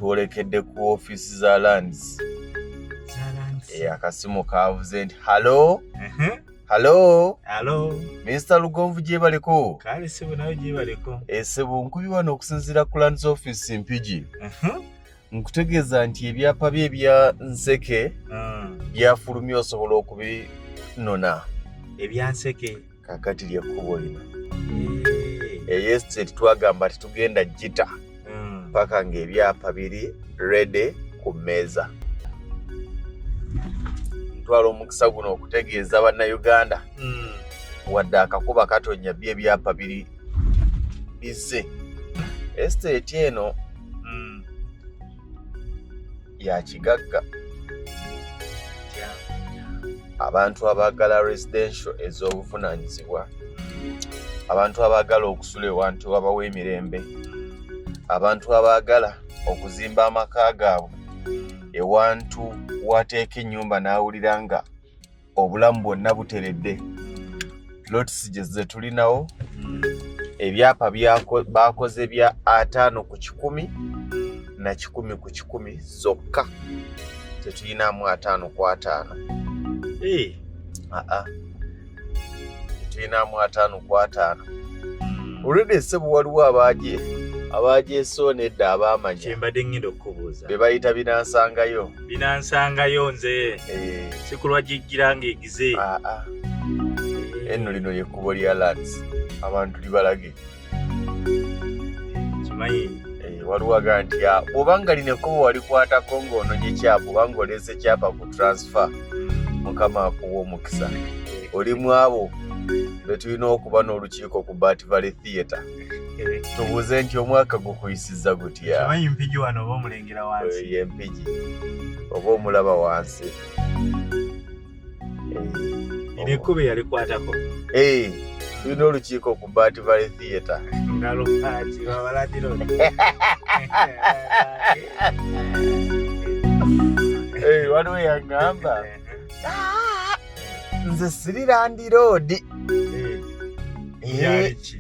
Twolekedde ku ofiisi za Lands. Akasimu kaavuze nti halo halo halo Minisita Lugonvu gyebaleko. Kale ssebo nawe gyebaleko. Ssebo nkubi wano okusinziira ku Lands Office Mpigi. Nkutegeeza nti ebyapa bye ebya Nseke byafulumye osobola okubinona. Ebya Nseke. Kakati lyekkubo lino. Eyo estate twagamba tetugenda gita paka ng'ebyapa biri ready ku mmeeza. Ntwala omukisa guno okutegeeza Bannayuganda wadde akakuba katonnya byo ebyapa biri bizze. Estate eno ya kigagga. Abantu abaagala residential ez'obuvunaanyizibwa, abantu abaagala okusula ewantu abawa emirembe, abantu abaagala okuzimba amaka gaabwe ewantu wateeka ennyumba n'awulira nga obulamu bwonna buteredde. Plots gye ze tulinawo, ebyapa bakoze bya 50 ku 100 na 100 ku 100 zokka, tetulinamu 50 ku 50. Aa, tetulinamu 50 ku 50. Olwedde ssebo waliwo abaagyesoona edda abaamanya. Kyembadde ngenda okukubuuza. Be bayita binansangayo. Binansangayo nze. Sikulwa giggira ng'egize. Aa, enno lino lyekkubo lya Lands, abantu libalage. Kimanyi. Waliwo aga nti bw'obanga lino ekkubo walikwatako ng'ononye kyapa oba ng'oleese kyapa ku transfer, Mukama akuwa omukisa, oli mu abo be tulina okuba n'olukiiko ku Bat Valley Theatre tubuuze nti omwaka gukuyisizza gutya. Kimanyi Mpigi wano oba omulengera wansi. Ye Mpigi oba omulaba wansi. Lino ekkubo yalikwatako. Tulina olukiiko ku Bat Valley Theatre. Nga lwaki babaladiro? Waliwo yaŋŋamba, "Ah, nze siri landlord,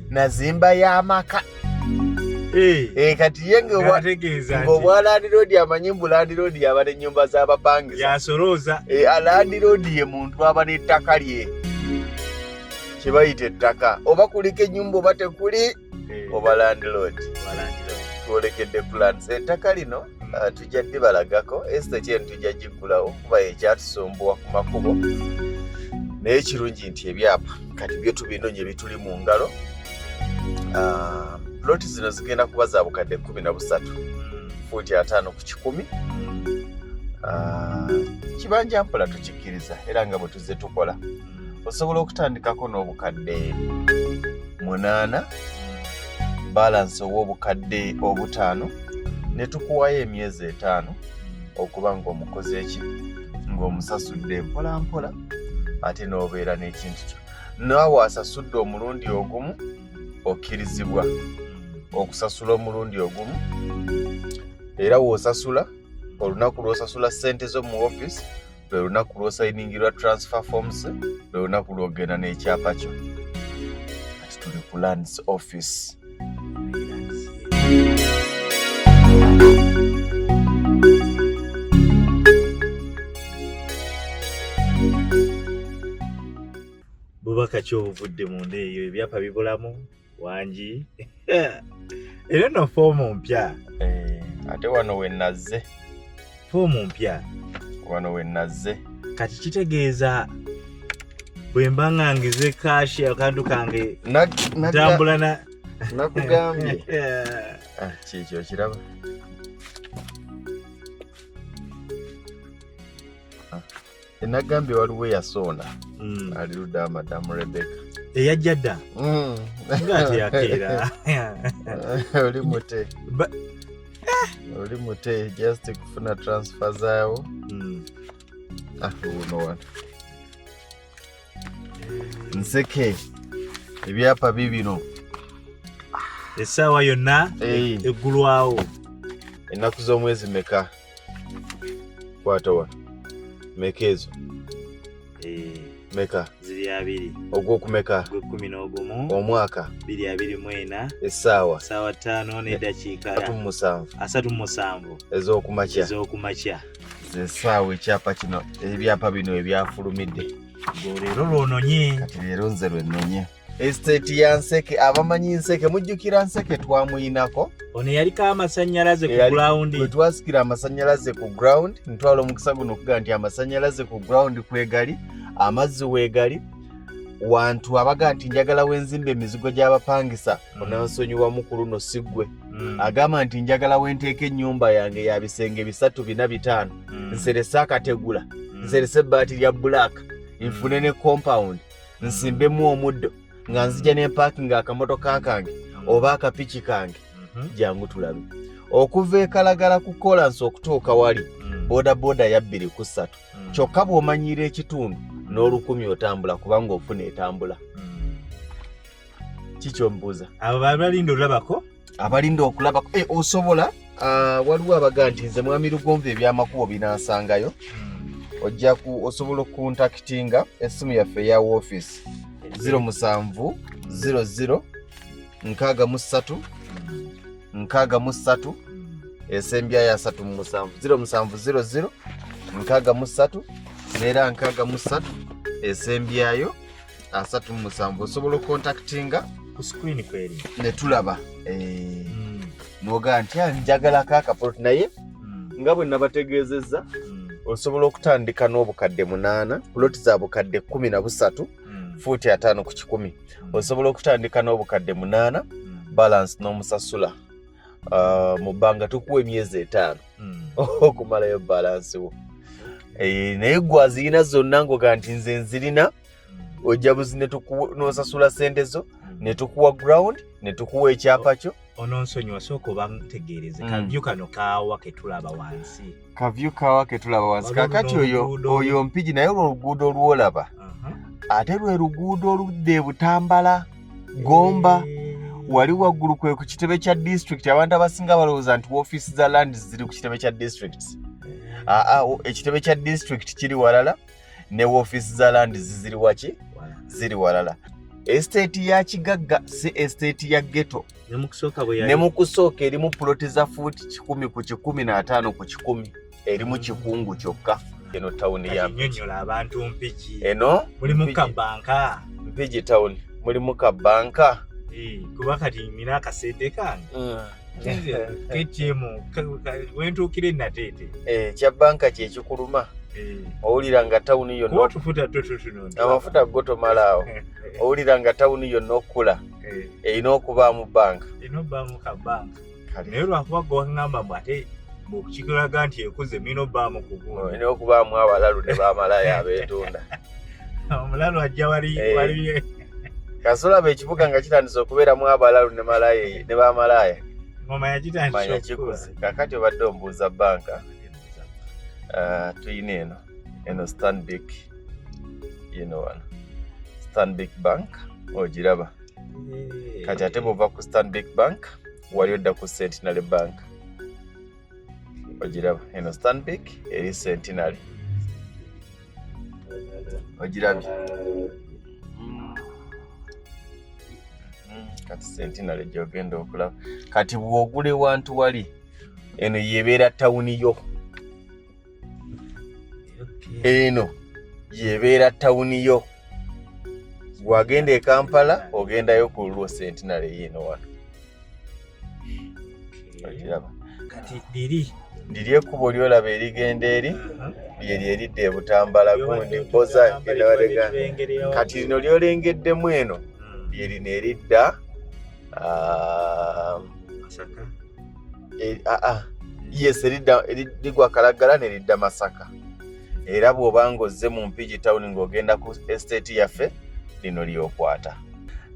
nazimba y'amaka." Kati ye Ng'ategeeza nti ng'obwa landlord amanyi mbu landlord yaba n'ennyumba z'abapangisa. Yasolooza. Landlord ye muntu aba n'ettaka lye, kye bayita ettaka, oba kuliko ennyumba oba tekuli, oba landlord. Twolekedde ku Lands. Ettaka lino tujja ddibalagako, estate eno tujja giggulawo kuba ekyatusumbuwa ku makubo, naye kirungi nti ebyapa kati byo tubinonye bituli mu ngalo. Ploti zino zigenda kuba za bukadde 13, fuuti 50 ku 100. Kibanja mpola tukikkiriza, era nga bwe tuzze tukola, osobola okutandikako n'obukadde 8, balance ow'obukadde 5 ne tukuwayo emyezi 5 okuba ng'omukozi eki ng'omusasudde mpola mpola, ate n'obeera n'ekintu kyo. Naawe asasudde omulundi ogumu okkirizibwa okusasula omulundi ogumu, era w'osasula olunaku lw'osasula ssente zo mu office lwe lunaku lw'osayiningirwa transfer forms, lwe lunaku lw'ogenda n'ekyapa kyo. Kati tuli ku Lands Office. Bubaka ki obuvudde munda eyo? Ebyapa bibulamu wangi, era no foomu mpya. Ate wano we nazze. Foomu mpya. Wano we nazze. Kati kitegeeza bwe mba nga ngize cash akantu kange ntambula na Nakugambye. Ah, kikyo kiraba. Ah, enagambye waliwo eyasoona ali ludda, Madamu Rebecca. Eyajja dda nga teyakeera. Oli mute. Oli mute just kufuna transfer zaawo. Ah, uno wano Nseke, ebyapa bibino. Essaawa yonna eggulwawo. Ennaku z'omwezi meka? Kwata wano, meka ezo? Meka? Ziri 2 Ogwokumeka? Gw'e 11. Omwaka? 2024. Essaawa? Saawa 5 n'eddakiika 37. 37. Ez'okumakya. Ez'okumakya. Zessaawa ekyapa kino, ebyapa bino ebyafulumidde. Gwe leero lwononye. Kati leero nze lwennonye estate ya Nseke. Abamanyi Nseke, mujjukira Nseke twamuyinako. Ono yaliko amasannyalaze ku ground. Bwe twasikira amasannyalaze ku ground. Ntwala omukisa guno okuga nti amasannyalaze ku ground kwegali, amazzi weegali. Wantu abaga nti njagala wenzimba emizigo gy'abapangisa, onansonyiwamu ku luno siggwe. Agamba nti njagala wenteeka ennyumba yange ya bisenge bisatu, bina, bitaano, nserese akategula, nserese ebbaati lya black, nfune ne compound, nsimbemu omuddo, nga nzija ne mpaakinga akamotoka kange oba akapiki kange. Jangu tulabe. Okuva ekalagala ku kolansi okutuuka wali, boda boda ya 2 ku 3. Kyokka bw'omanyiira ekitundu n'olukumi otambula, kubanga ofuna etambula. Kikyombuuza? Abo babalinda olabako. Abalinda okulabako, osobola, waliwo abaga nti nze mwami Lugonvu ebyamakubo binansangayo. Ojja ku osobola okuntakitinga essimu yaffe eya woofiisi 07 00 63 63 esembyayo 37, 07 00 63 neera 63 esembyayo 37. Osobola okontakitinga. Ku screen kweri. Ne tulaba, nogaa nti, "Ah, njagalako akapoloti," naye nga bwe nabategeezezza, osobola okutandika n'obukadde 8, puloti za bukadde 13, fuuti 50 ku 100. Osobola okutandika n'obukadde 8, balance n'omusasula mu bbanga tukuwa emyezi 5 okumalayo balance wo. Naye gwe azirina zonna ngoga nti nze nzirina, ojja buzi n'osasula sente zo, ne tukuwa ground, ne tukuwa ekyapa kyo. Ononsonyiwa, sooka oba ntegeereze. Ka view kano kaawa ketulaba wansi? Ka view kawa ketulaba wansi? Waliwo Kakati luno oyo oluguudo. Oyo Mpigi, naye olwo oluguudo lwolaba, ate lwe luguudo oludda e Butambala, Gomba. Wali waggulu kwe ku kitebe kya district. Abantu abasinga balowooza nti woofiisi za land ziri ku kitebe kya district. Aa, ekitebe kya district kiri walala, ne woofiisi za land ziri waki? Ziri walala. Estate ya kigagga, si estate ya ghetto. Ne mu kusooka bwe Ne yali mu kusooka erimu puloti za fuuti 100 ku 150 ku 100, erimu kikungu kyokka. Eno tawuni ya Kati nnyonnyola abantu Mpigi. Eno Mulimu Mpigi. kabanka? Mpigi tawuni mulimu kabanka. Kuba kati nina akasente kange KTM wentuukira enateete. Ekya banka kyekikuluma, owulira nga tawuni Kuba yonna otufuta two tutuno. Amafuta go tomalaawo. Owulira nga tawuni yonna okukula erina okubaamu banka. Erina obbaamu kabanka, naye lwakuba gwe waŋŋamba mbu ate bwekikulaga nti ekuze mulina obbaamu ku gundi. Olina okubaamu abalalu ne bamalaaya abeetunda. Omulalu ajja wali wali. Kasolaba ekibuga nga kitandise okubeeramu abalalu ne malaaya ne bamalaaya, ngoma yagitandise manya okukula. kikuze. Kakati obadde ombuuza banka. Tuyina eno Stanbic, yino wano Stanbic Bank ogiraba. Kati ate bw'ova ku Stanbic Bank wali odda ku Centenary Bank, ogiraba eno Stanbic eri Centenary, ogirabye? Kati Centenary gyogenda okulaba. Kati bw'ogula ewantu wali eno yebeera tawuni yo. Eno yebeera tawuni yo. Bw'agenda e Kampala ogendayo ku lulwo Centenary yiino wano, ogiraba? Kati liri Liri ekkubo lyolaba erigenda eri, lyeryo eridda e Butambala, gundi boza genda. Kati lino lyolengeddemu eno lye lino eridda yes, eridda ligwa Kalagala ne lidda Masaka. Era bw'oba ng'ozze mu Mpigi tawuni ng'ogenda ku estate yaffe, lino lyokwata.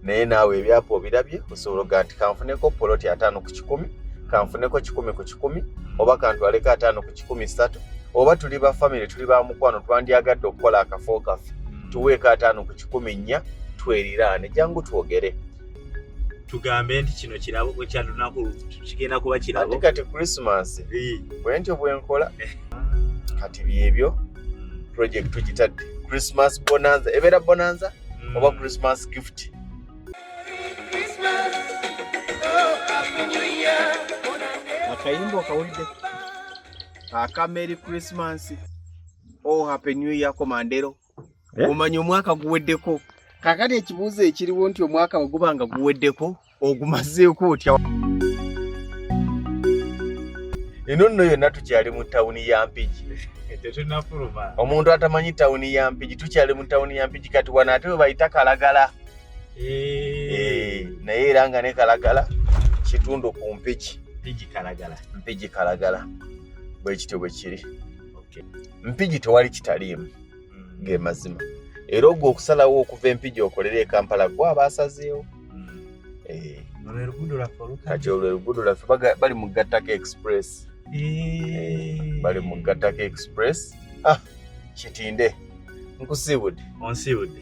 Naye naawe ebyapa obirabye, osobola ogaa nti kanfuneko poloti 50 ku 100, kanfuneko 100 ku 100, oba kantwaleko 50 ku 130, oba tuli ba famire, tuli ba mukwano, twandyagadde okukola akafo kaffe, tuweeko 50 ku 400 tweriraane. Jangu twogere. Tugambe nti kino kirabo kya lunaku, kigenda kuba kirabo. Ate kati Christmas bwe ntyo bwe nkola. Kati byebyo, project tugitadde. Christmas bonanza, ebeera bonanza oba Christmas gift. Akayimba okawulidde aka Merry Christmas, oh Happy New Year, Komandero? Eh? Omanyi omwaka guweddeko. Kakati ekibuuzo ekiriwo nti omwaka bwe guba nga guweddeko, ogumazeeko otya? Eno nno yonna tukyali mu tawuni ya Mpigi. Tetunafuluma. Omuntu atamanyi tawuni ya Mpigi, tukyali mu tawuni ya Mpigi. Kati wano ate we bayita Kalagala. Naye era nga ne Kalagala kitundu ku Mpigi. Mpigi Kalagala. Mpigi Kalagala, bwe kityo bwe kiri. Mpigi tewali kitaliimu, ge mazima. Era ogwo okusalawo okuva Empigi okolera e Kampala, gwe aba asazeewo. Olwo oluguudo lwaffe olukadde. Kati olwo oluguudo lwaffe bali mu gattako express. Bali mu gattako express. Ah, kitinde, nkusiibudde. Onsiibudde.